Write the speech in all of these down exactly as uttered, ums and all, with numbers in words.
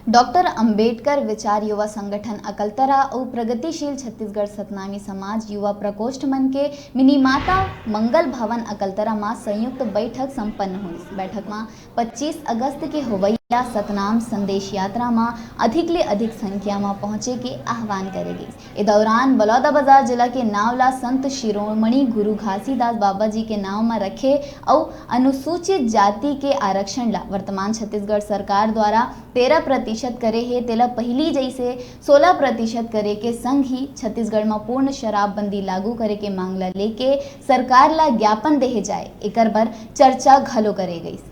Doctor Ambedkar विचार युवा संगठन अकलतरा अउ प्रगतिशील छत्तीसगढ़ सतनामी समाज युवा प्रकोष्ठ मन के मिनीमाता मंगल भवन अकलतरा म संयुक्त बैठक संपन्न होइस। बैठक म पच्चीस अगस्त के होवइया सतनाम संदेश यात्रा म अधिक ले अधिक संख्या म पहुंचे के आह्वान करे गइस। ए दौरान बलौदाबाजार जिला के नाव ला संत शिरोमणि गुरु घासीदास बाबा जी के नाव म रखे अउ अनुसूचित जाति के आरक्षण ला वर्तमान छत्तीसगढ़ सरकार द्वारा तेरह प्रतिशत करे हे, तेला पहिली जइसे सोलह प्रतिशत करे के संग ही छत्तीसगढ़ म पूर्ण शराबबंदी लागू करे के मांग ला लेके सरकार ला ज्ञापन देहे जाए, एकर बर चर्चा घलो करे गइस।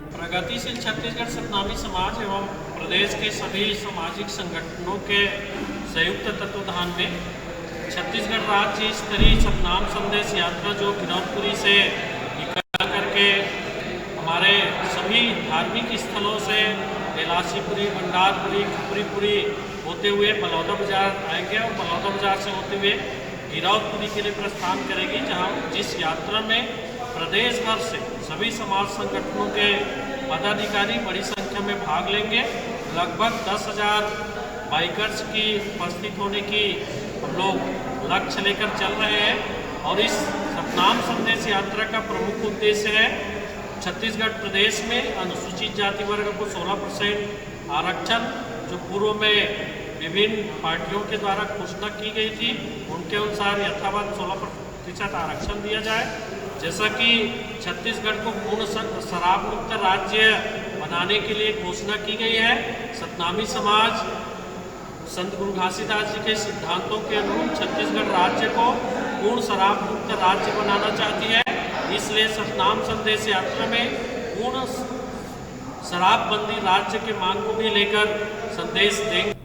प्रगतिशील छत्तीसगढ़ सतनामी समाज एवं प्रदेश के सभी सामाजिक संगठनों के संयुक्त तत्वाधान में छत्तीसगढ़ राज्य स्तरीय सतनाम संदेश यात्रा, जो विनोदपुरी से निकल करके हमारे सभी धार्मिक स्थलों से बेलासीपुरी, भंडारपुरी, खपरीपुरी होते हुए बलौदा बाजार आएंगे और बलौदा बाजार से होते हुए गिरौदपुरी के लिए प्रस्थान करेगी, जहां, जिस यात्रा में प्रदेश भर से सभी समाज संगठनों के पदाधिकारी बड़ी संख्या में भाग लेंगे। लगभग दस हज़ार बाइकर्स की उपस्थित होने की हम लोग लक्ष्य लेकर चल रहे हैं और इस सतनाम संदेश यात्रा का प्रमुख उद्देश्य है छत्तीसगढ़ प्रदेश में अनुसूचित जाति वर्ग को सोलह परसेंट आरक्षण, जो पूर्व में विभिन्न पार्टियों के द्वारा घोषणा की गई थी, उनके अनुसार यथावत सोलह प्रतिशत आरक्षण दिया जाए। जैसा कि छत्तीसगढ़ को पूर्ण स-, शराब मुक्त राज्य बनाने के लिए घोषणा की गई है, सतनामी समाज संत गुरु घासीदास जी के सिद्धांतों के अनुरूप छत्तीसगढ़ राज्य को पूर्ण शराब मुक्त राज्य बनाना चाहती है। इसलिए सतनाम संदेश यात्रा में पूर्ण शराबबंदी राज्य के मांग को भी लेकर संदेश देंगे।